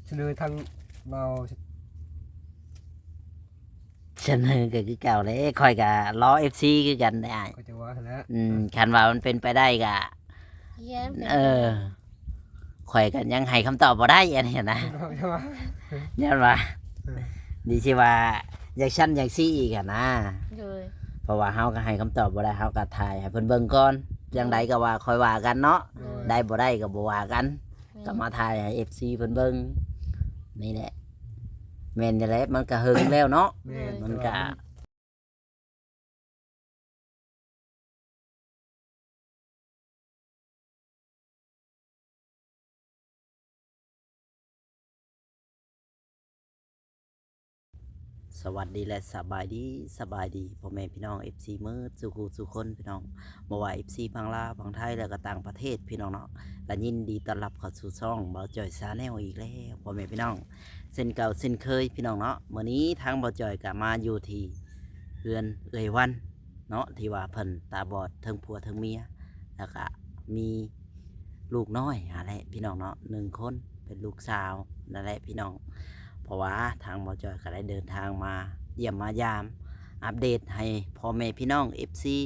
ສະເໜີທາງເວົ້າ ສະເໜີກໍຄືເກົ່າແຫຼະ ຂ້ອຍກໍລໍເອັຟຊີຄືກັນແຫຼະອ້າຍ ກໍຈະວ່າຫັ້ນແຫຼະ ອືມ ຄັນວ່າມັນເປັນໄປໄດ້ກໍ ຢ້ານເປັນ ເອີ ໄປໄດ້ ຂ້ອຍກໍຍັງໃຫ້ຄຳຕອບບໍ່ໄດ້ອັນນີ້ນະ ຢ້ານວ່າ ເອີ ດີຊິວ່າຈັ່ງຊັ້ນຈັ່ງຊີ້ອີກຫັ້ນນະ ໂດຍ ເພາະວ່າເຮົາກໍໃຫ້ຄຳຕອບບໍ່ໄດ້ ເຮົາກໍຖ່າຍໃຫ້ເພິ່ນເບິ່ງກ່ອນ ຈັ່ງໃດກໍວ່າຄ່ອຍວ່າກັນເນາະ ໂດຍ ໄດ້ບໍ່ໄດ້ກໍບໍ່ວ່າກັນ ແມ່ນ ກໍມາຖ່າຍໃຫ້ເອັຟຊີເພິ່ນເບິ່ງ ນີ້ແຫຼະ ແມ່ນນີ້ແຫຼະ ມັນກໍເຫິງແລ້ວເນາະ ແມ່ນ ມັນກໍ ແຕ່ວ່າມັນ ສະຫວັດດີ ແລະ ສະບາຍດີ ສະບາຍດີ ພໍ່ແມ່ພີ່ນ້ອງເອັຟຊີໝົດສູ່ຄູ່ສູ່ຄົນພີ່ນ້ອງ ບໍ່ວ່າເອັຟຊີຝັ່ງລາວ ຝັ່ງໄທ ແລະ ກໍຕ່າງປະເທດພີ່ນ້ອງເນາະ ກໍຍິນດີຕ້ອນຮັບເຂົ້າສູ່ຊ່ອງບ່າວຈ້ອຍ Channel ອີກແລ້ວ ພໍ່ແມ່ພີ່ນ້ອງ ເຊັ່ນເກົ່າເຊັ່ນເຄີຍພີ່ນ້ອງເນາະ ມື້ນີ້ທາງບ່າວຈ້ອຍກໍມາຢູ່ທີ່ເຮືອນເອື້ອຍວັນເນາະ ທີ່ວ່າເພິ່ນຕາບອດ ເຖິງຜົວເຖິງເມຍ ແລ້ວກະມີລູກນ້ອຍຫັ້ນແຫຼະພີ່ນ້ອງເນາະ ໜຶ່ງຄົນ ເປັນລູກສາວນັ້ນແຫຼະພີ່ນ້ອງ ເພາະວ່າທາງບ່າວຈ້ອຍກໍໄດ້ເດີນທາງມາຢ້ຽມມາຢາມ ອັບເດດໃຫ້ພໍ່ແມ່ພີ່ນ້ອງເອັຟຊີ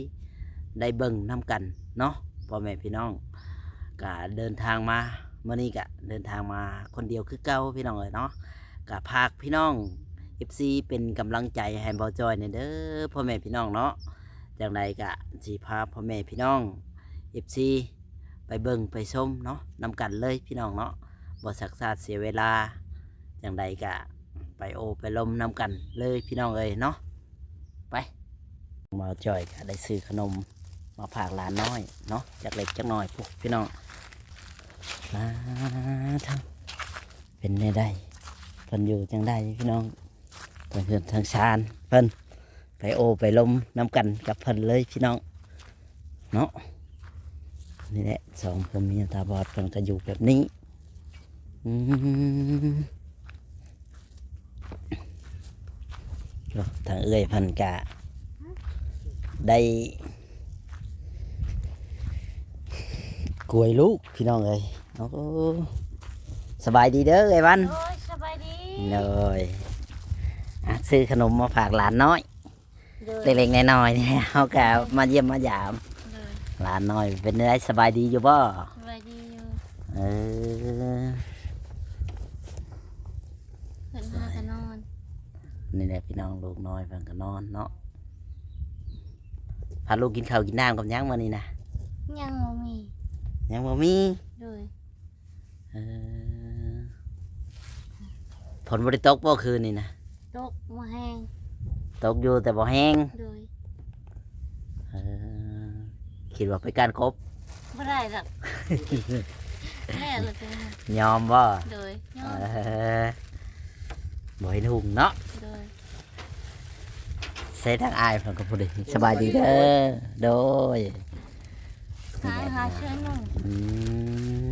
ໄດ້ເບິ່ງນຳກັນເນາະ ພໍ່ແມ່ພີ່ນ້ອງ ກະເດີນທາງມາ ມື້ນີ້ກະເດີນທາງມາຄົນດຽວຄືເກົ່າພີ່ນ້ອງເອີຍເນາະ ກະຝາກພີ່ນ້ອງເອັຟຊີເປັນກຳລັງໃຈໃຫ້ບ່າວຈ້ອຍແດ່ເດີ ພໍ່ແມ່ພີ່ນ້ອງເນາະ ຈັ່ງໃດກະຊິພາພໍ່ແມ່ພີ່ນ້ອງເອັຟຊີ ໄປເບິ່ງໄປຊົມເນາະ ນຳກັນເລີຍພີ່ນ້ອງເນາະ ບໍ່ຊັກຊ້າເສຍເວລາ ຈັ່ງໃດກະໄປໂອ້ໄປລົມນຳກັນເລີຍພີ່ນ້ອງເອີຍເນາະ ໄປ ບ່າວຈ້ອຍກະໄດ້ຊື້ຂະໜົມມາຝາກຫຼານນ້ອຍເນາະ ຈັກເລັກຈັກນ້ອຍພຸ້ນພີ່ນ້ອງ ມາເຖິງ ເປັນແນວໃດ ເພິ່ນຢູ່ຈັ່ງໃດພີ່ນ້ອງ ທາງເຮືອນທາງຊານເພິ່ນ ໄປໂອ້ໄປລົມນຳກັນກັບເພິ່ນເລີຍພີ່ນ້ອງເນາະ ນີ້ແຫຼະ ສອງຜົວເມຍຕາບອດເພິ່ນກໍຢູ່ແບບນີ້ ອືມ ທາງເອື້ອຍເພິ່ນກະໄດ້ກວຍລູກພີ່ນ້ອງເອີຍ ໂອ້ ສະບາຍດີເດີເອື້ອຍວັນ ໂດຍ ສະບາຍດີ ໂດຍ ອ່ະ ຊື້ຂະໜົມມາຝາກຫຼານນ້ອຍ ໂດຍ ເລັກໆນ້ອຍໆ ເຮົາກະມາຢ້ຽມມາຢາມ ໂດຍ ຫຼານນ້ອຍເປັນໃດ ສະບາຍດີຢູ່ບໍ່? ສະບາຍດີຢູ່ ເອີ ເພິ່ນພາກັນນອນ ນີ້ແຫຼະພີ່ນ້ອງ ລູກນ້ອຍເພິ່ນກໍນອນເນາະ ພາລູກກິນເຂົ້າກິນນ້ຳກັບຫຍັງມື້ນີ້ນະ? ຍັງບໍ່ມີ ຍັງບໍ່ມີ ໂດຍ ເອີ ຝົນບໍ່ໄດ້ຕົກບໍ່ຄືນນີ້ນະ? ຕົກບໍ່ແຮງ ຕົກຢູ່ແຕ່ບໍ່ແຮງ ໂດຍ ເອີ ຄິດວ່າໄປກ້ານກົບ ບໍ່ໄດ້ດອກ ແລ້ວລະ ຍອມບໍ່? ໂດຍ ຍອມ ເອີ ບໍ່ເຫັນຫຸ່ງເນາະ ໂດຍ ໃສ່ທາງອ້າຍເພິ່ນກໍພໍດີ ສະບາຍດີເດີ ໂດຍ ຫາ ຫາເສື້ອນຸ່ງ ອືມ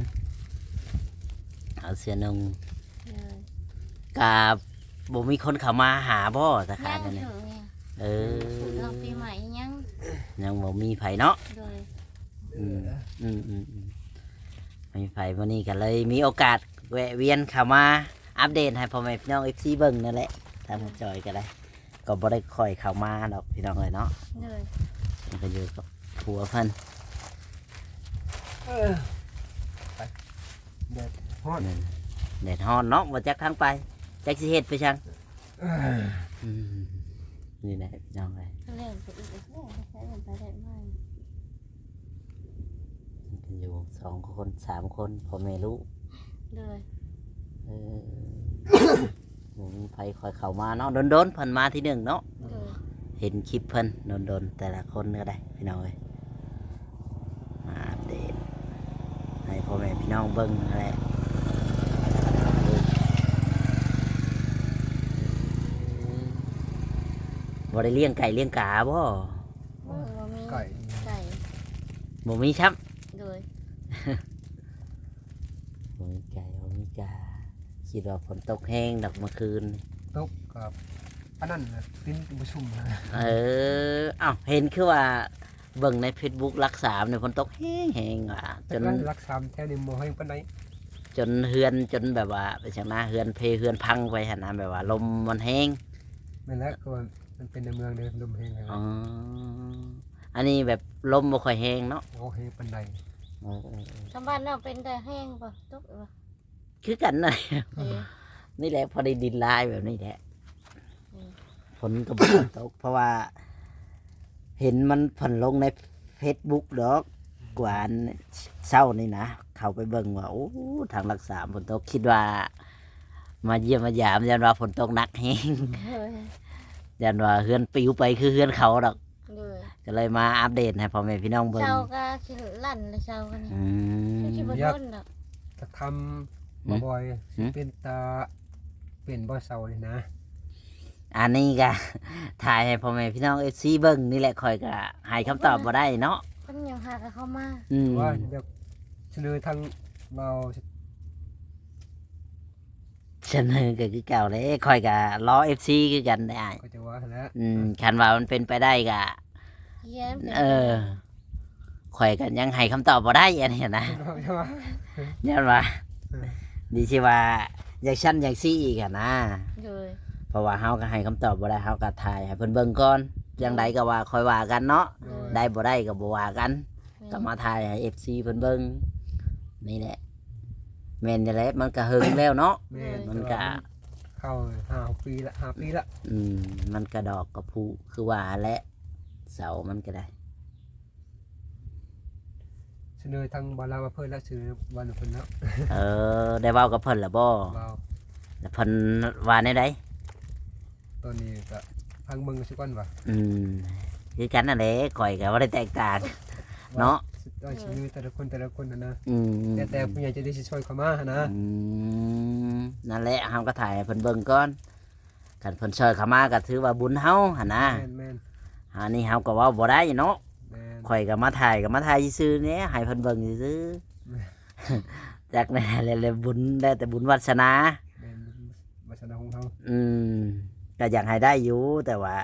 ເອົາເສື້ອນຸ່ງ ໂດຍ ກະບໍ່ມີຄົນເຂົ້າມາຫາບໍ່ ສາຂານີ້? ຍັງ ເອີ ຫຼັງປີໃໝ່ຍັງ ຍັງບໍ່ມີໃຜເນາະ ໂດຍ ອືມ ອືມ ອືມ ອືມ ບໍ່ມີໃຜ ມື້ນີ້ກໍເລີຍມີໂອກາດແວະວຽນເຂົ້າມາອັບເດດໃຫ້ພໍ່ແມ່ພີ່ນ້ອງເອັຟຊີເບິ່ງນັ້ນແຫຼະ ທາງ ໂດຍ ບ່າວຈ້ອຍກໍໄດ້ ກໍບໍ່ໄດ້ຄ່ອຍເຂົ້າມາດອກພີ່ນ້ອງເອີຍເນາະ ໂດຍ ເພິ່ນກໍຢູ່ກັບຜົວເພິ່ນ ເອີ ໄປ ແດດຮ້ອນ ແມ່ນ ແດດຮ້ອນເນາະ ບໍ່ຈັກທາງໄປ ຈັກຊິເຮັດໄປຫຍັງ ເອີ ອືມ ນີ້ແຫຼະພີ່ນ້ອງເອີຍ ແລ່ນໄປອີກແລ້ວ ແລ່ນໄປແລ່ນມາ ເປັນຢູ່ສອງຄົນສາມຄົນ ພໍ່ແມ່ລູກ ໂດຍ ເອີ ບໍ່ມີໃຜຄ່ອຍເຂົ້າມາເນາະ ດົນໆເພິ່ນມາທີໜຶ່ງເນາະ ໂດຍ ເຫັນຄລິບເພິ່ນດົນໆ ແຕ່ລະຄົນກໍໄດ້ພີ່ນ້ອງເອີຍ ມາອັບເດດໃຫ້ພໍ່ແມ່ພີ່ນ້ອງເບິ່ງຫັ້ນແຫຼະ ບໍ່ໄດ້ລ້ຽງໄກ່ລ້ຽງກາບໍ່? ບໍ່ ບໍ່ມີໄກ່ ໄກ່ ບໍ່ມີຊ້ຳ ໂດຍ ບໍ່ມີໄກ່ບໍ່ມີກາ ຄິດວ່າຝົນຕົກແຮງດອກເມື່ອຄືນ ຕົກກັບອັນນັ້ນນະ ດິນບໍ່ຊຸ່ມ ເອີ ເອົ້າ ເຫັນຄືວ່າເບິ່ງໃນເຟສບຸກຫຼັກສາມນີ້ ຝົນຕົກແຮງໆວ່າ ແຕ່ ຈົນ ກໍຫຼັກສາມແຖວນີ້ບໍ່ແຮງປານໃດ ຈົນເຮືອນ ຈົນແບບວ່າ ເປັນຫຍັງນະ ເຮືອນເພເຮືອນພັງໄປຫັ້ນນະ ແບບວ່າລົມມັນແຮງ. ແມ່ນແຫຼະ ຄືວ່າມັນເປັນໃນເມືອງເດ້ ລົມແຮງ. ອໍ ອັນນີ້ແບບລົມບໍ່ຄ່ອຍແຮງເນາະ? ບໍ່ແຮງປານໃດ. ໂອ້ ທາງບ້ານນ້ອງເປັນແຕ່ແຮງບໍ່? ຕົກບໍ່? ຄືກັນນະ. ເອີ ນີ້ແຫຼະ ພໍໄດ້ດິນລາຍແບບນີ້ແຫຼະ. ອືມ ຝົນກໍບໍ່ຄ່ອຍຕົກ ເພາະວ່າເຫັນມັນເພິ່ນລົງໃນເຟສບຸກດອກ ກວ່າອັນເຊົ້ານີ້ນະ ເຂົ້າໄປເບິ່ງວ່າ ໂອ້ ທາງຫຼັກສາມຝົນຕົກ ຄິດວ່າມາຢ້ຽມມາຢາມ ຢ້ານວ່າຝົນຕົກໜັກແຮງ ເອີ ຢ້ານວ່າເຮືອນປິວໄປຄືເຮືອນເຂົາດອກ. ໂດຍ ກໍເລີຍມາອັບເດດໃຫ້ພໍ່ແມ່ພີ່ນ້ອງເບິ່ງ. ເຊົາກໍຊິລັ່ນແລ້ວ ເຊົາກໍນີ້ ອືມ ຄືຊິບໍ່ທົນດອກ. ກະທຳ ອືມ ບໍ່ບ່ອຍ ຫືມ ຊິເປັນຕາ ເປັນບໍ່ເຊົານີ້ນະ. ອັນນີ້ກະຖ່າຍໃຫ້ພໍ່ແມ່ພີ່ນ້ອງເອັຟຊີເບິ່ງນີ້ແຫຼະ ຂ້ອຍກະໃຫ້ຄຳຕອບບໍ່ໄດ້ເນາະ. ເພິ່ນຍັງຫາກະເຂົ້າມາ ອືມ ວ່າຢາກສະເໜີທາງເວົ້າ ສະເໜີກໍຄືເກົ່າເດ້ ຂ້ອຍກໍລໍເອັຟຊີຄືກັນເດ້ອ້າຍ. ກໍຈະວ່າຫັ້ນແຫຼະ ອືມ ຄັນວ່າມັນເປັນໄປໄດ້ກໍ ເອີ ຂ້ອຍກໍຍັງໃຫ້ຄຳຕອບບໍ່ໄດ້ອັນນີ້ນະ ຢ້ານວ່າ ເອີ ດີຊິວ່າຈັ່ງຊັ້ນຈັ່ງຊີ້ອີກຫັ້ນນະ. ໂດຍ ເພາະວ່າເຮົາກໍໃຫ້ຄຳຕອບບໍ່ໄດ້ ເຮົາກໍຖ່າຍໃຫ້ເພິ່ນເບິ່ງກ່ອນ ຈັ່ງໃດກໍວ່າຄ່ອຍວ່າກັນເນາະ. ໂດຍ ໄດ້ບໍ່ໄດ້ກໍບໍ່ວ່າກັນ ແມ່ນ ກໍມາຖ່າຍໃຫ້ເອັຟຊີເພິ່ນເບິ່ງນີ້ແຫຼະ. ແມ່ນແຫຼະ ມັນກະເຫິງແລ້ວເນາະ. ແມ່ນ ມັນກະເຂົ້າຫ້າປີລະ ຫ້າປີລະ. ອືມ ມັນກະດອກກະຜຸຄືວ່າແຫຼະ ເສົາມັນກະໄດ້. ສະເໜີທາງບ່າວລາວມາເພິ່ນລະ ສະເໜີບ່າວເພິ່ນເນາະ. ເອີ ໄດ້ເວົ້າກັບເພິ່ນລະບໍ່? ເວົ້າ ແລ້ວເພິ່ນວ່າແນວໃດ? ຕອນນີ້ກະຟັງເບິ່ງຊະກ່ອນວ່າ ອືມ ຄືກັນນັ້ນແຫຼະ ຂ້ອຍກະບໍ່ໄດ້ແຕກຕ່າງເນາະ ວ່າຊິມີແຕ່ລະຄົນ ແຕ່ລະຄົນຫັ້ນນະ. ອືມ ແຕ່ ແຕ່ຜູ້ໃຫຍ່ໃຈດີຊິຊ່ອຍເຂົ້າມາຫັ້ນນະ. ອືມ ນັ້ນແຫຼະ ເຮົາກໍຖ່າຍໃຫ້ເພິ່ນເບິ່ງກ່ອນ ຄັນເພິ່ນຊ່ອຍເຂົ້າມາກໍຖືວ່າບຸນເຮົາຫັ້ນນະ. ແມ່ນໆ ອັນນີ້ເຮົາກໍເວົ້າບໍ່ໄດ້ເນາະ. ແມ່ນ ຂ້ອຍກໍມາຖ່າຍ ກໍມາຖ່າຍຊື່ໆນີ້ ໃຫ້ເພິ່ນເບິ່ງຊື່ໆ ແມ່ນ ຈັກແນ່ແຫຼະ ແລ້ວບຸນ ແລ້ວແຕ່ບຸນວາດສະໜາ. ແມ່ນ ວາດສະໜາຂອງເຮົາ. ອືມ ກໍຢາກໃຫ້ໄດ້ຢູ່ ແຕ່ວ່າ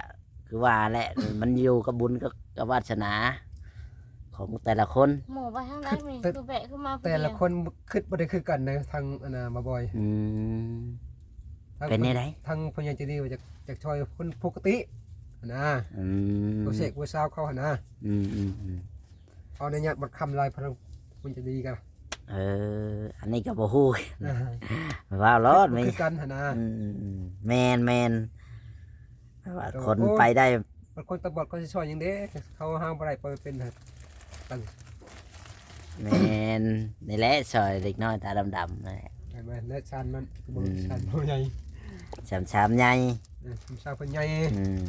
ຄືວ່າແຫຼະ ມັນຢູ່ກັບບຸນກັບ ກັບວາດສະໜາຂອງແຕ່ລະຄົນ. ໝູ່ໄປທາງໃດ ຄືແບະຄືມາຜູ້ດຽວ ແຕ່ລະຄົນຄິດບໍ່ໄດ້ຄືກັນໃດ ທາງອັນນ່າ ບ່າວບອຍ. ອືມ ທາງ ເປັນແນວໃດ? ທາງຜູ້ໃຫຍ່ໃຈດີວ່າຢາກ ຢາກຊ່ອຍຄົນປົກກະຕິຫັ້ນນະ. ອືມ ຜູ້ເສກຜູ້ສາວເຂົາຫັ້ນນະ. ອືມໆໆ ຂໍອະນຸຍາດບັດຄຳຫຼາຍ ພະລັງບຸນຈະດີກະ. ເອີ ອັນນີ້ກໍບໍ່ຮູ້ ເອີ ເວົ້າໂລດ ບໍ່ຄືກັນຫັ້ນນະ. ອືມໆໆ ແມ່ນໆ ແຕ່ວ່າ ໂດຍ ຄົນໄປໄດ້ ບາງຄົນຕາບອດເຂົາຊິຊ່ອຍຫຍັງເດ້ ເຂົາຫາບໍ່ໄດ້ ປ່ອຍເປັນຫັ້ນ. ແມ່ນ ນີ້ແຫຼະ ຊ່ອຍເດັກນ້ອຍຕາດຳໆ ນັ້ນແຫຼະ. ແມ່ນໆ ແລະຊານມັນ ອືມ ຊານບໍ່ໃຫຍ່ ຊານ ຊານໃຫຍ່. ເອີ ຊານເພິ່ນໃຫຍ່. ອືມ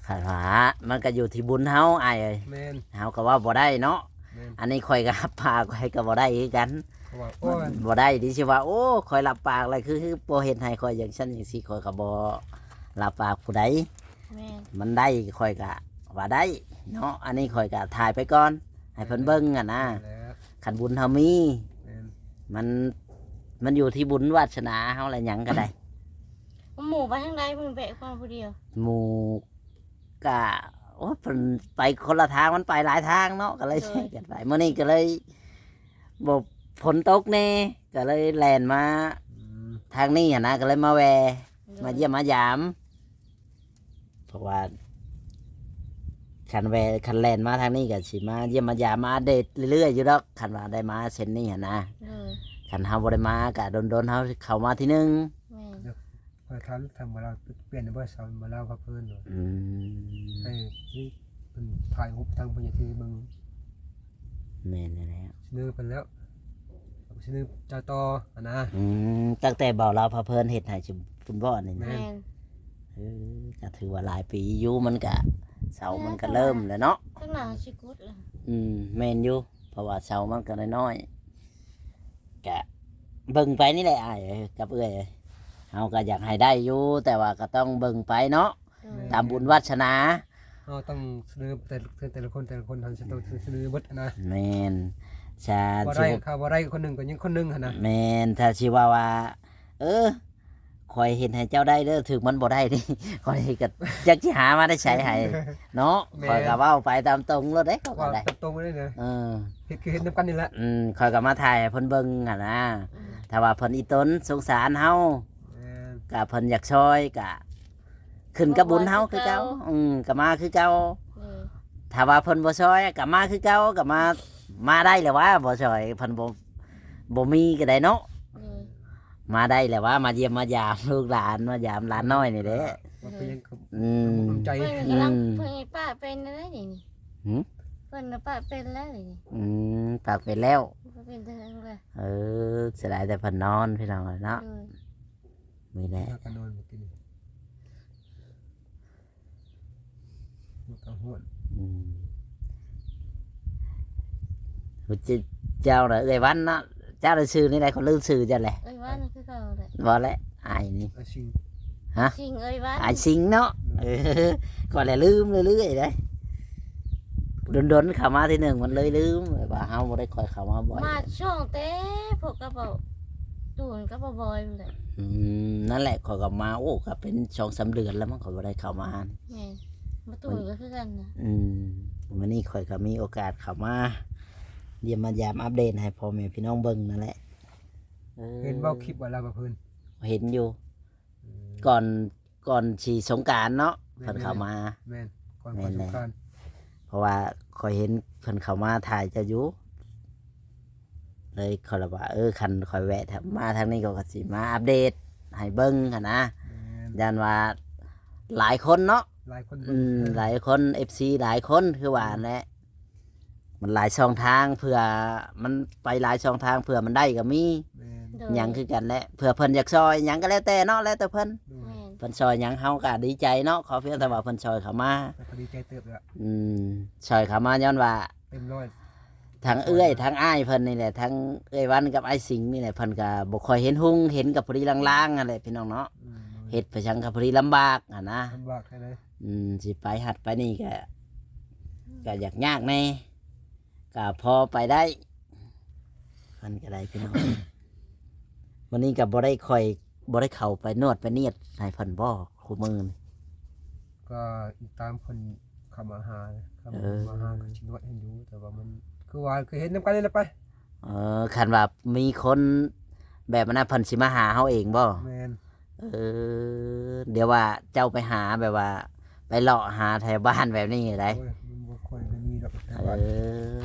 ຄັນວ່າມັນກໍຢູ່ທີ່ບຸນເຮົາອ້າຍເອີຍ. ແມ່ນ ເຮົາກໍເວົ້າບໍ່ໄດ້ເນາະ. ແມ່ນ ອັນນີ້ຂ້ອຍກໍຮັບປາກໄວ້ກໍບໍ່ໄດ້ຄືກັນ. ເພາະວ່າ ໂອ້ຍ ມັນບໍ່ໄດ້ ທີ່ຊິວ່າ ໂອ້ ຂ້ອຍຮັບປາກແລ້ວ ຄື ຄືບໍ່ເຮັດໃຫ້ຂ້ອຍຢ່າງຊັ້ນຢ່າງຊີ້ ຂ້ອຍກໍບໍ່ຮັບປາກຜູ້ໃດ. ແມ່ນ ມັນໄດ້ຂ້ອຍກະວ່າໄດ້ເນາະ. ອັນນີ້ຂ້ອຍກະຖ່າຍໄປກ່ອນ ໃຫ້ເພິ່ນເບິ່ງຫັ້ນນະ. ແມ່ນແຫຼະ ຄັນບຸນເຮົາມີ ແມ່ນ ມັນ ມັນຢູ່ທີ່ບຸນວາດສະໜາເຮົາແຫຼະ ຫຍັງກໍໄດ້. ໝູ່ໄປທາງໃດ ເພິ່ນແບກມາຜູ້ດຽວ? ໝູ່ກະ ໂອ້ ເພິ່ນໄປຄົນລະທາງ ມັນໄປຫຼາຍທາງເນາະ ກໍເລີຍ ໂດຍ ກັນໄປ. ມື້ນີ້ກໍເລີຍ ບໍ່ ຝົນຕົກແດ່ ກໍເລີຍແລ່ນມາ ອືມ ທາງນີ້ຫັ້ນນະ ກໍເລີຍມາແວ່ ໂດຍ ມາຢ້ຽມມາຢາມ. ເພາະວ່າຄັນແວ່ ຄັນແລ່ນມາທາງນີ້ກໍຊິມາຢ້ຽມມາຢາມ ມາອັບເດດເລື້ອຍໆຢູ່ດອກ ຄັນວ່າໄດ້ມາເສັ້ນນີ້ຫັ້ນນະ. ໂດຍ ຄັນເຮົາບໍ່ໄດ້ມາກໍດົນໆ ເຮົາເຂົ້າມາທີໜຶ່ງ. ແມ່ນ ຂ້ອຍຖາມທາງບ່າວລາວ ປ່ຽນໄດ້ບໍ່ ເສົາບ່າວລາວພາເພີນ? ອືມ ໃຫ້ເພິ່ນຖ່າຍຮູບທາງຜູ້ໃຫຍ່ທີ່ເບິ່ງ. ແມ່ນແລ້ວ ສະເໜີເພິ່ນແລ້ວ ສະເໜີເຈົ້າຕໍ່ຫັ້ນນະ. ອືມ ຕັ້ງແຕ່ບ່າວລາວພາເພີນເຮັດໃຫ້ຊຸມພຸ້ນບໍ່ນີ້ນະ? ແມ່ນ ເອີ ກໍຖືວ່າຫຼາຍປີຢູ່ ມັນກະ ເສົາມັນກະເລີ່ມແລ້ວເນາະ ຂ້າງໜ້າຊິກຸດແລ້ວ. ອືມ ແມ່ນຢູ່ ເພາະວ່າເສົາມັນກະນ້ອຍໆ ກະເບິ່ງໄປນີ້ແຫຼະອ້າຍເອີຍກັບເອື້ອຍເອີຍ ເຮົາກໍຢາກໃຫ້ໄດ້ຢູ່ ແຕ່ວ່າກໍຕ້ອງເບິ່ງໄປເນາະ. ໂດຍ ຕາມບຸນວາດສະໜາ ເຮົາຕ້ອງສະເໜີແຕ່ ແຕ່ລະຄົນ ແຕ່ລະຄົນ ເຮົາຈະຕ້ອງສະເໜີເບິດນະ. ແມ່ນ ຖ້າບໍ່ໄດ້ ຖ້າບໍ່ໄດ້ຄົນໜຶ່ງກໍຍັງຄົນໜຶ່ງຫັ້ນນະ. ແມ່ນ ຖ້າຊິເວົ້າວ່າ ເອີ ຂ້ອຍເຮັດໃຫ້ເຈົ້າໄດ້ເດີ ຖືກມັນບໍ່ໄດ້ນີ້ ຂ້ອຍກໍຈັກຊິຫາມາແຕ່ໃສໃຫ້ເນາະ. ແມ່ນ ຂ້ອຍກໍເວົ້າໄປຕາມຕົງໂລດເດ້ ຂ້ອຍກໍໄດ້ ເວົ້າຕາມຕົງເລີຍນະ. ເອີ ເຮັດຄືເຮັດນຳກັນນີ້ແຫຼະ. ອືມ ຂ້ອຍກໍມາຖ່າຍໃຫ້ເພິ່ນເບິ່ງຫັ້ນນະ. ອືມ ຖ້າວ່າເພິ່ນອີ່ຕົນສົງສານເຮົາ ແມ່ນ ກໍເພິ່ນຢາກຊ່ອຍ ກໍຂຶ້ນກັບບຸນເຮົາຄືເກົ່າ. ອືມ ກໍມາຄືເກົ່າ. ເອີ ຖ້າວ່າເພິ່ນບໍ່ຊ່ອຍກໍມາຄືເກົ່າ ກໍມາ ມາໄດ້ແຫຼະວ່າ ບໍ່ຊ່ອຍ ເພິ່ນບໍ່ ບໍ່ມີກໍໄດ້ເນາະ. ເອີ ມາໄດ້ແຫຼະວ່າ ມາຢ້ຽມມາຢາມລູກຫຼານ ມາຢາມຫຼານນ້ອຍນີ້ແຫຼະ. ວ່າເພິ່ນຍັງ ອືມ ນ້ຳໃຈ ເພິ່ນກຳລັງ ອືມ ເພິ່ນປາກເປັນແລ້ວນີ້. ຫື? ເພິ່ນນະປາກເປັນແລ້ວນີ້. ອືມ ປາກເປັນແລ້ວ ເປັນເທິງແລ້ວ. ເອີ ເສຍດາຍແຕ່ເພິ່ນນອນ ພີ່ນ້ອງເອີຍເນາະ. ໂດຍ ນີ້ແຫຼະ ພາກັນນອນມື້ກີ້ນີ້ ມັນກໍຮ້ອນ. ອືມ ເຈົ້ານະເອື້ອຍວັນເນາະ ເຈົ້ານະຊື່ນີ້ໃດ ຂ້ອຍລືມຊື່ເຈົ້າແຫຼະ. ເອື້ອຍວັນຄືເກົ່າແຫຼະ. ບໍ່ແຫຼະ ອ້າຍນີ້ ອ້າຍຊິງ. ຮະ? ຊິງ ເອື້ອຍວັນ ອ້າຍຊິງເນາະ. ໂດຍ ເອີ ຂ້ອຍແຫຼະລືມເລື້ອຍໆເດ້ ດົນໆເຂົ້າມາທີໜຶ່ງ ມັນເລີຍລືມ ແບບວ່າເຮົາບໍ່ໄດ້ຄ່ອຍເຂົ້າມາບ່ອຍ. ມາຊ່ວງແຕ່ພວກກັບເອົາ ຕູນກັບບໍ່ບອຍພຸ້ນແຫຼະ. ອືມ ນັ້ນແຫຼະ ຂ້ອຍກໍມາ ໂອ້ ກໍເປັນສອງສາມເດືອນແລ້ວມັ້ງ ຂ້ອຍບໍ່ໄດ້ເຂົ້າມາຫັ້ນ. ແມ່ນ ບໍ່ຕູນກໍຄືກັນນະ. ອືມ ມື້ນີ້ຂ້ອຍກໍມີໂອກາດເຂົ້າມາຢ້ຽມມາຢາມອັບເດດໃຫ້ພໍ່ແມ່ພີ່ນ້ອງເບິ່ງນັ້ນແຫຼະ. ເອີ ເຫັນບໍ່ຄລິບວ່າລາວມາເພິ່ນ? ເຫັນຢູ່. ອືມ ກ່ອນ ກ່ອນຊິສົງການເນາະ. ແມ່ນ ເພິ່ນເຂົ້າມາ. ແມ່ນ ກ່ອນ ແມ່ນ ກ່ອນສົງການ. ເພາະວ່າຂ້ອຍເຫັນເພິ່ນເຂົ້າມາຖ່າຍເຈົ້າຢູ່ ເລີຍຂ້ອຍລະວ່າ ເອີ ຄັນຂ້ອຍແວະ ມາທາງນີ້ກໍ ກໍຊິມາອັບເດດໃຫ້ເບິ່ງຫັ້ນນະ. ແມ່ນ ຢ້ານວ່າຫຼາຍຄົນເນາະ ຫຼາຍຄົນເບິ່ງ. ອືມ ຫຼາຍຄົນ ເອັຟຊີ ຫຼາຍຄົນ ຄືວ່າ ແມ່ນ ນັ້ນແຫຼະ ມັນຫຼາຍຊ່ອງທາງ ເພື່ອມັນໄປຫຼາຍຊ່ອງທາງ ເພື່ອມັນໄດ້ກໍມີ. ແມ່ນ ໂດຍ ຫຍັງຄືກັນແຫຼະ ເພື່ອເພິ່ນຢາກຊ່ອຍຫຍັງກໍແລ້ວແຕ່ເນາະ ແລ້ວແຕ່ເພິ່ນ. ໂດຍ ແມ່ນ ເພິ່ນຊ່ອຍຫຍັງເຮົາກໍດີໃຈເນາະ ຂໍພຽງແຕ່ວ່າເພິ່ນຊ່ອຍເຂົ້າມາ ກໍດີໃຈເຕີບແລ້ວ. ອືມ ຊ່ອຍເຂົ້າມາຍ້ອນວ່າ ເຕັມຮ້ອຍ ທັງເອື້ອຍທັງອ້າຍເພິ່ນນີ້ແຫຼະ ທັງເອື້ອຍວັນກັບອ້າຍສິງນີ້ແຫຼະ ເພິ່ນກໍບໍ່ຄ່ອຍເຫັນຮຸ່ງ ເຫັນກໍພໍດີລາງໆຫັ້ນແຫຼະ ພີ່ນ້ອງເນາະ. ອືມ ເຮັດໄປຫຍັງກໍພໍດີລຳບາກຫັ້ນນະ ລຳບາກແທ້ເລີຍ. ອືມ ຊິໄປຮັດໄປນີ້ກໍ ກໍຢາກຍາກແດ່ ກໍພໍໄປໄດ້ ມັນກໍໄດ້ພີ່ນ້ອງ. ມື້ນີ້ກໍບໍ່ໄດ້ ຂ້ອຍບໍ່ໄດ້ເຂົ້າໄປນວດໄປນຽດໃຫ້ເພິ່ນບໍ່ ຄູ່ມື້ນີ້? ກໍອີງຕາມເພິ່ນເຂົ້າມາຫາ ເຂົາ ເອີ ມາຫາກໍຊິນວດໃຫ້ຢູ່ ແຕ່ວ່າມັນ ຄືວ່າ ຄືເຮັດນຳກັນນີ້ແຫຼະໄປ. ເອີ ຄັນວ່າມີຄົນແບບນັ້ນ ເພິ່ນຊິມາຫາເຮົາເອງບໍ່? ແມ່ນ. ເອີ ດຽວວ່າເຈົ້າໄປຫາແບບວ່າ ໄປເລາະຫາແຖວບ້ານແບບນີ້ໄດ໋. ໂອ້ຍ ມັນບໍ່ຄ່ອຍໄດ້ມີດອກແຖວບ້ານ. ເອີ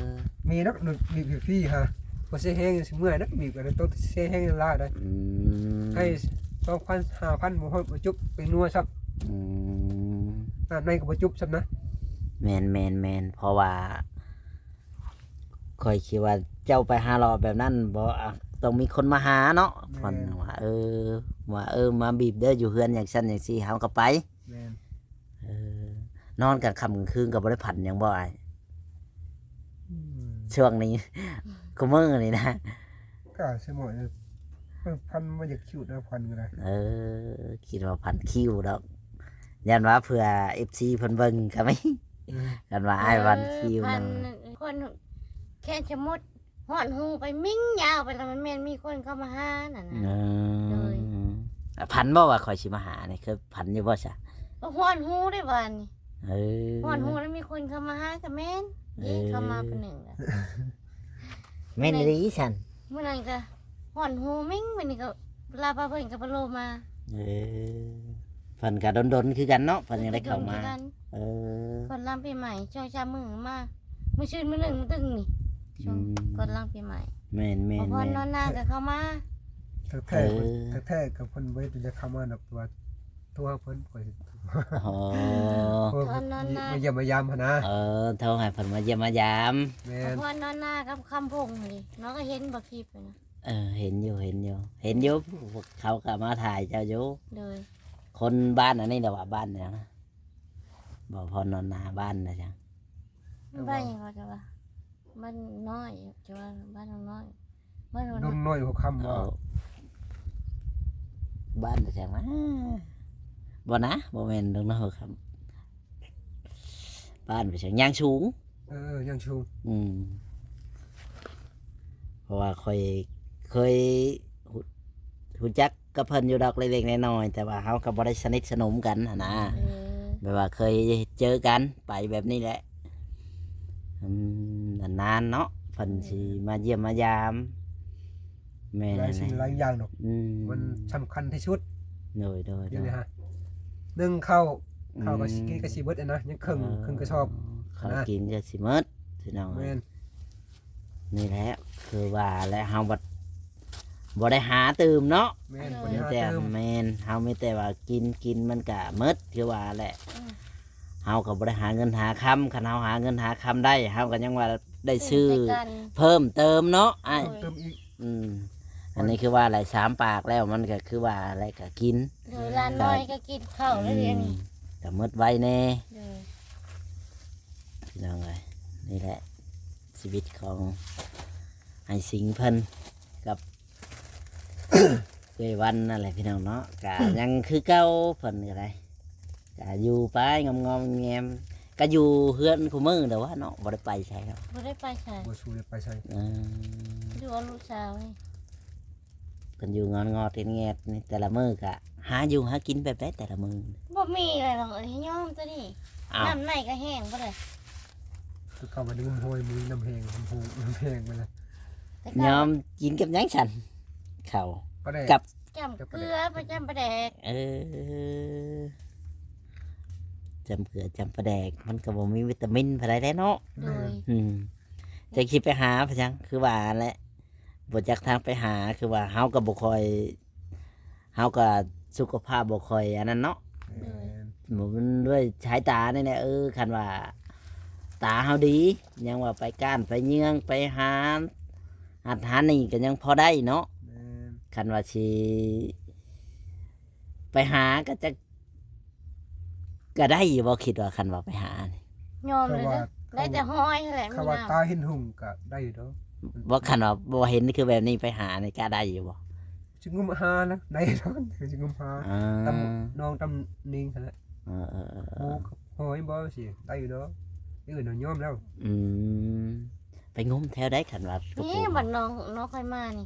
ມີດອກ ມີຟຣີໆຫາ ບໍ່ເສຍແຮງ ຊິເມື່ອຍດອກ ມີກໍໄດ້ໂຕເສຍແຮງຫຼາຍໄດ໋. ອືມ ໃຫ້ສອງພັນ ຫ້າພັນ ບໍ່ຮອດ ບໍ່ຈຸບ ເປັນນົວຊ້ຳ. ອືມ ນ້ຳໃນກໍບໍ່ຈຸບຊ້ຳນະ. ແມ່ນໆໆ ເພາະວ່າ ຂ້ອຍຄິດວ່າເຈົ້າໄປຫາເລາະແບບນັ້ນບໍ່ ອາ ຕ້ອງມີຄົນມາຫາເນາະ. ແມ່ນ. ເພິ່ນວ່າ ເອີ ວ່າ ເອີ ມາບີບເດີ ຢູ່ເຮືອນຈັ່ງຊັ້ນຈັ່ງຊີ້ ເຮົາກໍໄປ. ແມ່ນ. ເອີ ນອນກາງຄ່ຳກາງຄືນກໍບໍ່ໄດ້ຝັນຫຍັງບໍ່ອ້າຍ? ອືມ ຊ່ວງນີ້ ຄູ່ມື້ນີ້ນະ? ກໍສະໝໍຍ ເອີ ຝັນບໍ່ຢາກຄິດນະ ຝັນກໍໄດ້. ເອີ ຄິດວ່າຝັນຄິວດອກ ຢ້ານວ່າເພື່ອເອັຟຊີເພິ່ນເບິ່ງກໍມີ. ອືມ ຢ້ານວ່າອ້າຍຝັນຄິວ ເອີ ນະ ຝັນ ຄົນແຂນສະໝຸດ ຮ້ອນຫູໄປມິ້ງຍາວໄປ ແລ້ວມັນແມ່ນມີຄົນເຂົ້າມາຫານັ້ນນະ. ເອີ ໂດຍ ອາ ຝັນບໍ່ວ່າຂ້ອຍຊິມາຫານີ້ ເຄີຍຝັນຢູ່ບໍ່ຊະ? ກໍຮ້ອນຫູໄດ້ບາດນີ້. ເອີ ຮ້ອນຫູແລ້ວມີຄົນເຂົ້າມາຫາ ກໍແມ່ນ. ເອີ ເດ້ ເຂົ້າມາຜູ້ໜຶ່ງລະ ແມ່ນອີ່ຫຼີຊັ້ນ. ມື້ນັ້ນກໍຮ້ອນຫູມິ້ງ ມື້ນີ້ກໍລາວພາເພິ່ນກັບພະໂລມາ. ເອີ ເພິ່ນກໍດົນໆຄືກັນເນາະ ເພິ່ນຍັງໄດ້ເຂົ້າມາ. ດົນໆຄືກັນ. ເອີ ກ່ອນຫຼັງປີໃໝ່ ສອງສາມມື້ມາ ມື້ຊືນມື້ໜຶ່ງ ມື້ຕຶງນີ້ ອືມ ກ່ອນຫຼັງປີໃໝ່. ແມ່ນໆໆ ພໍນອນນາກໍເຂົ້າມາ. ແທ້ໆ ເອີ ແທ້ໆກໍເພິ່ນບໍ່ໄດ້ຢາກເຂົ້າມາດອກ ແຕ່ວ່າໂທຫາເພິ່ນ ຂ້ອຍ ອໍ ເພິ່ນ ພໍນອນນາ ມາຢ້ຽມມາຢາມຫັ້ນນະ. ເອີ ໂທໃຫ້ເພິ່ນມາຢ້ຽມມາຢາມ. ແມ່ນ. ພໍນອນນາກັບຄຳພົງນີ້ ນ້ອງກໍເຫັນບໍ່ຄລິບນະ? ເອີ ເຫັນຢູ່ ເຫັນຢູ່ ເຫັນຢູ່ ພວກເຂົາກໍມາຖ່າຍເຈົ້າຢູ່. ໂດຍ. ຄົນບ້ານອັນນີ້ແຫຼະວ່າ ບ້ານຫຍັງນະ? ບໍ່ ພໍນອນນາ ບ້ານນະຫຍັງ? ບ້ານຫຍັງເຂົາຈະວ່າ ບ້ານນ້ອຍ ຈະວ່າບ້ານນ້ອຍ ບ້ານ ດົງນ້ອຍຫົວຄຳບໍ່? ເອີ ບ້ານຫຍັງນະ? ບໍ່ນະ ບໍ່ແມ່ນດົງນ້ອຍຫົວຄຳ ບ້ານໄປທາງຍ່າງສູງ. ເອີ ຍ່າງສູງ. ອືມ ເພາະວ່າຂ້ອຍເຄີຍຮູ້ ຮູ້ຈັກ ກັບເພິ່ນຢູ່ດອກເລັກໆນ້ອຍໆ ແຕ່ວ່າເຮົາກໍບໍ່ໄດ້ສະໜິດສະໜົມກັນຫັ້ນນະ ເອີ ແບບວ່າເຄີຍເຈີກັນໄປແບບນີ້ແຫຼະ ອືມ ນານໆເນາະ ເພິ່ນ ເອີ ຊິມາຢ້ຽມມາຢາມ ແມ່ນ ຫຼາຍສິ່ງຫຼາຍຢ່າງດອກ ອືມ ມັນສຳຄັນທີ່ສຸດ ໂດຍໆໆ ນີ້ນະ ໜຶ່ງເຂົ້າ ເຂົ້າກໍຊິກິນ ອືມ ກໍຊິເບິດຫັ້ນນະ ຍັງເຄິ່ງ ເອີ ເຄິ່ງກະສອບ ເຂົ້າ ນະ ກິນກໍຊິໝົດ ພີ່ນ້ອງເອີຍ ແມ່ນ ນີ້ແຫຼະ ຄືວ່າແຫຼະ ເຮົາບັດບໍ່ໄດ້ຫາຕື່ມເນາະ ແມ່ນ ເອີ ບໍ່ໄດ້ຫາຕື່ມ ມີແຕ່ ແມ່ນ ເຮົາມີແຕ່ວ່າກິນ ກິນມັນກະໝົດ ຄືວ່າແຫຼະ ອືມ ເຮົາກໍບໍ່ໄດ້ຫາເງິນຫາຄຳ ຄັນເຮົາຫາເງິນຫາຄຳໄດ້ ເຮົາກໍຍັງວ່າໄດ້ຊື້ ຊື້ໃສ່ກັນ ເພີ່ມເຕີມເນາະອ້າຍ ໂດຍ ເພີ່ມຕື່ມອີກ ອືມ ອັນນີ້ຄືວ່າຫຼາຍສາມປາກແລ້ວ ມັນກໍຄືວ່າແຫຼະ ກໍກິນ ໂດຍ ຫຼານນ້ອຍກໍກິນເຂົ້າແລ້ວ ອືມ ດຽວນີ້ ກໍໝົດໄວແດ່ ໂດຍ ພີ່ນ້ອງເອີຍ ນີ້ແຫຼະ ຊີວິດຂອງອ້າຍສິງເພິ່ນກັບເອື້ອຍວັນນັ້ນແຫຼະພີ່ນ້ອງເນາະ ກະຍັງຄືເກົ່າ ເພິ່ນກໍໄດ້ ກະຢູ່ໄປງອມໆແງມໆ ກະຢູ່ເຮືອນຄູ່ມື້ແຫຼະວະເນາະ ບໍ່ໄດ້ໄປໃສເນາະ ບໍ່ໄດ້ໄປໃສ ບໍ່ສູ່ໄດ້ໄປໃສ ເອີ ຢູ່ກັບລູກສາວນີ້ ເພິ່ນຢູ່ງອດໆແງດໆນີ້ ແຕ່ລະມື້ກະຫາຢູ່ຫາກິນແບບໃດແຕ່ລະມື້? ບໍ່ມີແຫຼະນ້ອງເອີຍ ຍອມຕົວນີ້ ອ້າວ ນ້ຳໃນກໍແຫ້ງເບິດເລີຍ ຄືເຂົາວ່ານ້ຳຫ້ວຍມີນ້ຳແຫ້ງ ນ້ຳໂຮງນ້ຳແຫ້ງໄປແລ້ວ ຍອມກິນກັບຫຍັງຊັ້ນ? ເຂົ້າ ປາແດກ ກັບ ຈ້ຳເກືອ ປາຈ້ຳປາແດກ ເອີ ຈ້ຳເກືອຈ້ຳປາແດກ ມັນກໍບໍ່ມີວິຕາມິນປານໃດແຫຼະເນາະ ໂດຍ ອືມ ຈັກຊິໄປຫາໄປຫຍັງ ຄືວ່າຫັ້ນແຫຼະ ບໍ່ຈັກທາງໄປຫາ ຄືວ່າເຮົາກໍບໍ່ຄ່ອຍ ເຮົາກໍສຸຂະພາບບໍ່ຄ່ອຍອັນນັ້ນເນາະ ແມ່ນ ບໍ່ແມ່ນດ້ວຍສາຍຕານີ້ແຫຼະ ເອີ ຄັນວ່າຕາເຮົາດີ ຍັງວ່າໄປກ້ານໄປເຍືອງ ໄປຫາ ຮັດຫານີ້ກໍຍັງພໍໄດ້ເນາະ ແມ່ນ ຄັນວ່າຊິໄປຫາກໍຈັກ ກໍໄດ້ຢູ່ບໍ່ ຄິດວ່າຄັນວ່າໄປຫານີ້? ຍອມເລີຍເດີ ໄດ້ແຕ່ຫ້ອຍຫັ້ນແຫຼະ ເຂົາວ່າຕາເຫັນຮຸ່ງກໍໄດ້ຢູ່ດອກ ບໍ່ ຄັນວ່າບໍ່ເຫັນຄືແບບນີ້ໄປຫານີ້ກໍໄດ້ຢູ່ບໍ່? ຊິງຸມຫານະ ໄດ້ດອກ ຊິງຸມຫາ ອ່າ ຕຳນ້ອງຕຳນິງຫັ້ນແຫຼະ ເອີໆ ໂອ້ຍ ບໍ່ຊິໄດ້ຢູ່ດອກ ອື່ນຍອມແລ້ວ ອືມ ໄປງຸມແຖວໃດ ຄັນວ່າ ນີ້ ບັດນ້ອງ ນ້ອງຂ້ອຍມານີ້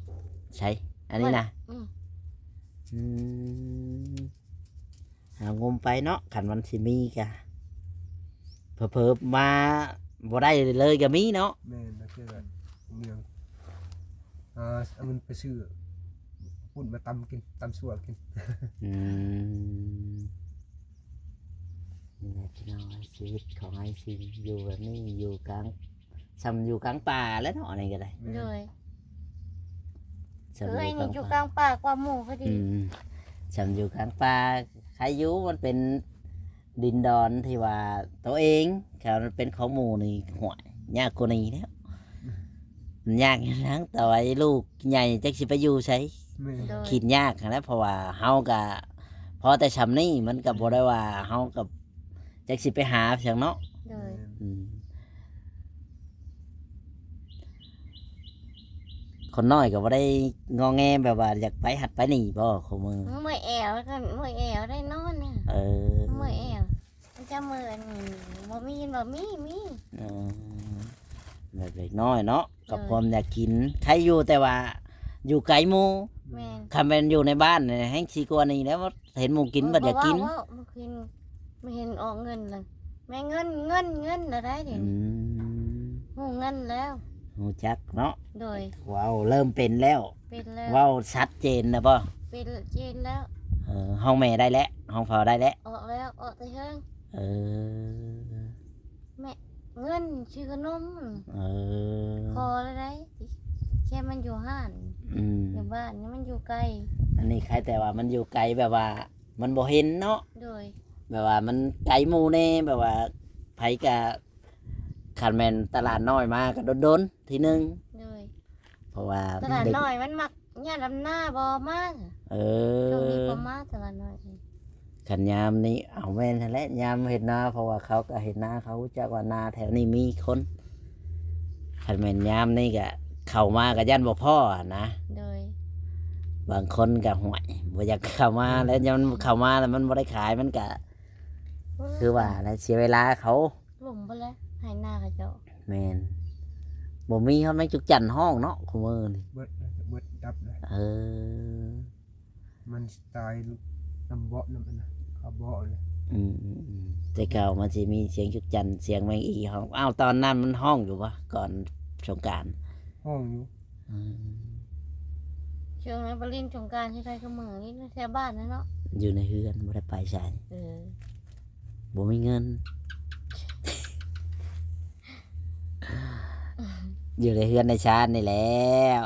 ໃສ ອັນນີ້ນະ ອືມ ອືມ ຫາງົມໄປເນາະ ຄັນມັນຊິມີກະ ເຜີໆມາບໍ່ໄດ້ເລີຍກະມີເນາະ ແມ່ນ ແລ້ວເທື່ອເມືອງ ເອົາເງິນໄປຊື້ປຸ້ນມາຕຳກິນ ຕຳຊົ່ວກິນ ອືມ ນີ້ແຫຼະພີ່ນ້ອງ ຊີວິດຂອງອ້າຍຊິງ ຢູ່ແບບນີ້ ຢູ່ກາງ ສ່ຳຢູ່ກາງປ່າແຫຼະເນາະ ອັນນີ້ກໍໄດ້ ແມ່ນ ໂດຍ ສ່ຳຢູ່ກາງປ່າ ຢູ່ກາງປ່າກວ່າໝູ່ພໍດີ ອືມ ສ່ຳຢູ່ກາງປ່າ ໃຄຢູ່ ມັນເປັນດິນດອນທີ່ວ່າໂຕເອງ ຄັນມັນເປັນຂອງໝູ່ນີ້ ໂອ້ຍ ຍາກກວ່ານີ້ແລ້ວ ມັນຍາກຫຍັງ ແຕ່ວ່າລູກໃຫຍ່ຈັກຊິໄປຢູ່ໃສ ແມ່ນ ໂດຍ ຄິດຍາກຫັ້ນແຫຼະ ເພາະວ່າເຮົາກໍພໍແຕ່ສ່ຳນີ້ ມັນກໍບໍ່ໄດ້ວ່າ ເຮົາກໍ ຈັກຊິໄປຫາຫຍັງເນາະ ໂດຍ ອືມ ຄົນນ້ອຍກໍບໍ່ໄດ້ງໍແງແບບວ່າຢາກໄປຫັ້ນໄປນີ້ບໍ່ ຄູ່ມື້ ເມື່ອຍແອວ ກໍເມື່ອຍແອວໄດ້ນອນນະ ເອີ ເມື່ອຍແອວ ມັນຈະເມື່ອຍ ອັນນີ້ ບໍ່ມີ ບໍ່ມີ ມີ ເອີ ແບບເດັກນ້ອຍເນາະ ກັບ ໂດຍ ຄວາມຢາກກິນ ໃຄຢູ່ ແຕ່ວ່າຢູ່ໄກໝູ່ ແມ່ນ ຄັນແມ່ນຢູ່ໃນບ້ານນີ້ແຮງຊິກວ່ານີ້ແຫຼະ ເຫັນໝູ່ກິນ ເອີ ບັດຢາກກິນ ບໍ່ເວົ້າ ບໍ່ກິນ ບໍ່ເຫັນອອກເງິນລະ ແມ່ເງິນ ເງິນ ເງິນລະໄດ້ເດ ອືມ ຮູ້ເງິນແລ້ວ ຮູ້ຈັກເນາະ ໂດຍ ເວົ້າເລີ່ມເປັນແລ້ວ ເປັນແລ້ວ ເວົ້າຊັດເຈນນະບໍ່ ເປັນເຈນແລ້ວ ເອີ ຮ້ອງແມ່ໄດ້ແລ້ວ ຮ້ອງພໍ່ໄດ້ແລ້ວ ອອກແລ້ວ ອອກແຕ່ເທິງ ເອີ ແມ່ ເງິນຊື້ຂະໜົມ ເອີ ຂໍລະໄດ້ ແຄ່ມັນຢູ່ຮ້ານ ອືມ ຢູ່ບ້ານນີ້ມັນຢູ່ໄກ ອັນນີ້ໃຄແຕ່ວ່າມັນຢູ່ໄກ ແບບວ່າມັນບໍ່ເຫັນເນາະ ໂດຍ ແບບວ່າມັນໄກໝູ່ແດ່ ແບບວ່າໃຜກະ ຄັນແມ່ນຕະຫຼາດນ້ອຍມາກະດົນໆ ທີໜຶ່ງ ໂດຍ ເພາະວ່າຕະຫຼາດນ້ອຍມັນມັກຍາມດຳນາບໍ່ມາ ເອີ ຊ່ວງນີ້ບໍ່ມາຕະຫຼາດນ້ອຍ ຄັນຍາມນີ້ ເອົາ ແມ່ນຫັ້ນແຫຼະ ຍາມເຮັດນາ ເພາະວ່າເຂົາກໍເຮັດນາ ເຂົາຮູ້ຈັກວ່ານາແຖວນີ້ມີຄົນ ຄັນແມ່ນຍາມນີ້ກໍເຂົ້າມາກໍຢ້ານບໍ່ພໍ້ຫັ້ນນະ ໂດຍ ບາງຄົນກໍ ຫ້ວຍ ບໍ່ຢາກເຂົ້າມາແລ້ວ ຍາມເຂົ້າມາແລ້ວມັນບໍ່ໄດ້ຂາຍ ມັນກໍ ຄືວ່າແຫຼະ ເສຍເວລາເຂົາ ລົມເບິດແລ້ວ ໄຮ່ນາເຂົາເຈົ້າ ແມ່ນ ບໍ່ມີຮອດແມງຈຸກຈັນຮ້ອງເນາະ ຄູ່ມື້ນີ້ ເບິດ ເບິດດັບແລ້ວ ເອີ ມັນ ຕາຍນຳເບາະນຳອັນນັ້ນ ເຂົາເບາະແຫຼະ. ອືມໆໆ ແຕ່ເກົ່າມັນຊິມີສຽງຈຸກຈັນ ສຽງແມງອີຮ້ອງ. ອ້າວ ຕອນນັ້ນມັນຮ້ອງຢູ່ບໍ່ ກ່ອນສົງການ? ຮ້ອງຢູ່. ອືມ ຊ່ວງນັ້ນໄປຫຼິ້ນສົງການຢູ່ໃສກໍມື້ນີ້ແຖວບ້ານນັ້ນເນາະ ຢູ່ໃນເຮືອນ ບໍ່ໄດ້ໄປໃສ. ເອີ ບໍ່ມີເງິນ ຢູ່ໃນເຮືອນໃນຊານນີ້ແຫຼ້ວ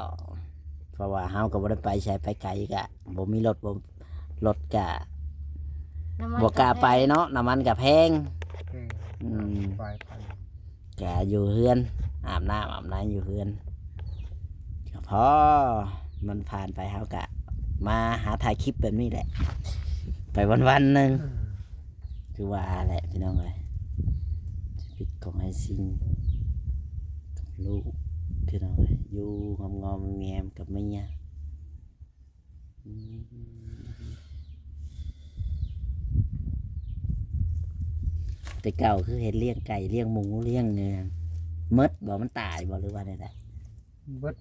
ເພາະວ່າເຮົາກໍບໍ່ໄດ້ໄປໃສໄປໄກ ກະບໍ່ມີລົດ ບໍ່ ລົດກະບໍ່ກ້າໄປເນາະ ນ້ຳມັນກະແພງ. ອືມ ປາຍພັນ ກະຢູ່ເຮືອນ ອາບນ້ຳອາບໃນຢູ່ເຮືອນ ກໍພໍມັນຜ່ານໄປ ເຮົາກະມາຫາຖ່າຍຄລິບແບບນີ້ແຫຼະ ໄປວັນໆໜຶ່ງ. ຄືວ່າແຫຼະພີ່ນ້ອງເອີຍ ຊີວິດຂອງອ້າຍຊິງກັບລູກ ພີ່ນ້ອງເອີຍ ຢູ່ງອມໆແງມກັບເມຍ. ອືມ ແຕ່ເກົ່າຄືເຮັດລ້ຽງໄກ່ລ້ຽງໝູລ້ຽງຫຍັງ ໝົດບໍ່ ມັນຕາຍບໍ່ ຫຼືວ່າແນວໃດ? ເບິດ